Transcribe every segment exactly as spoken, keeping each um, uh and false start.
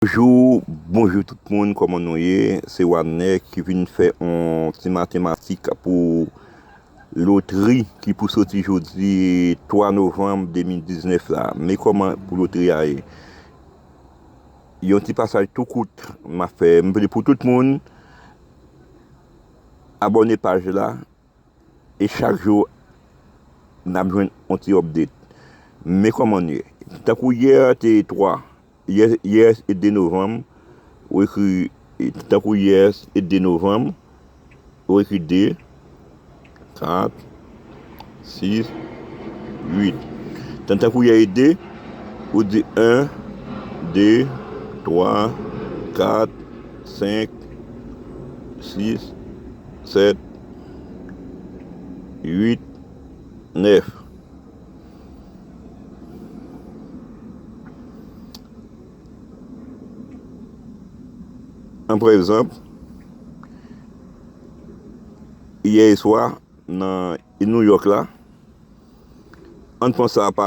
Bonjou, bonjou tout moun, kòman nou ye? Se Wadner ki vin fè yon ti matematik pou lotri ki pou soti jodi twa novanm de mil diznèf la. Men kòman pou lotri a ye? Yon ti pasaj tou kout m ap fè. M vle pou tout moun abòne paj la, e chak jou n ap jwenn yon ti update. Men kòman n ye? Tankou yè te twa, yè, yè se de novanm, ou ekri, tankou yè se de novanm, ou ekri de, kat, sis, uit. Tan, tankou yè e de, ou di en, de, twa, kat, senk, sis, sèt, uit, nèf. An pa egzanp, yè swa nan New York la, ann pran sa pa,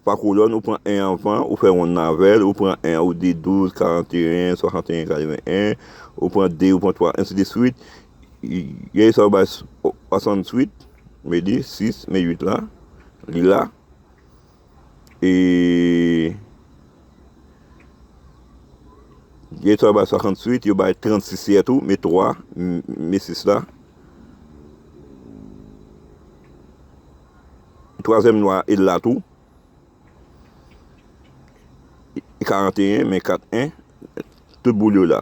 pa kolòn, ou pran en anvan, ou fè wonn avè l, ou pran en, ou di douz, karanteyen, swasanteyen, katreven en, ou pran de, ou pran twa, ensi de swit. Yè swa bay swasanntuit, men di sis, men uit la, li la. E yè swa bay swasanntuit, yo bay trannsis yè tou, men twa, men sis la. Twazyèm nwa e la tou. Karanteyen, men kat en, tout boul yo la.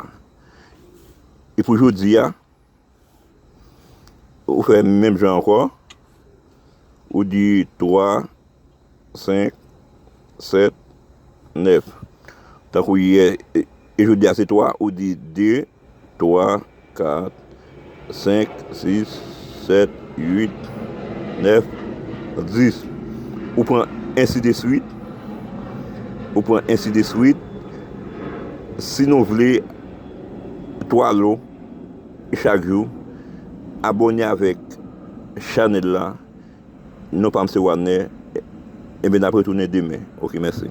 E pou jodi a, ou fè menm jan ankò, ou di twa, senk, sèt, nèf. Tankou yè, e, e jodi a se twa, ou di de, twa, kat, senk, sis, sèt, uit, nèf, dis. Ou pran ensi de swit. Ou pran ensi de swit. Si nou vle twa lo chak jou, abòne avèk chanèl la. Non pa m se Wadner. Ebyen, n ap retounen demen. Oke, mèsi.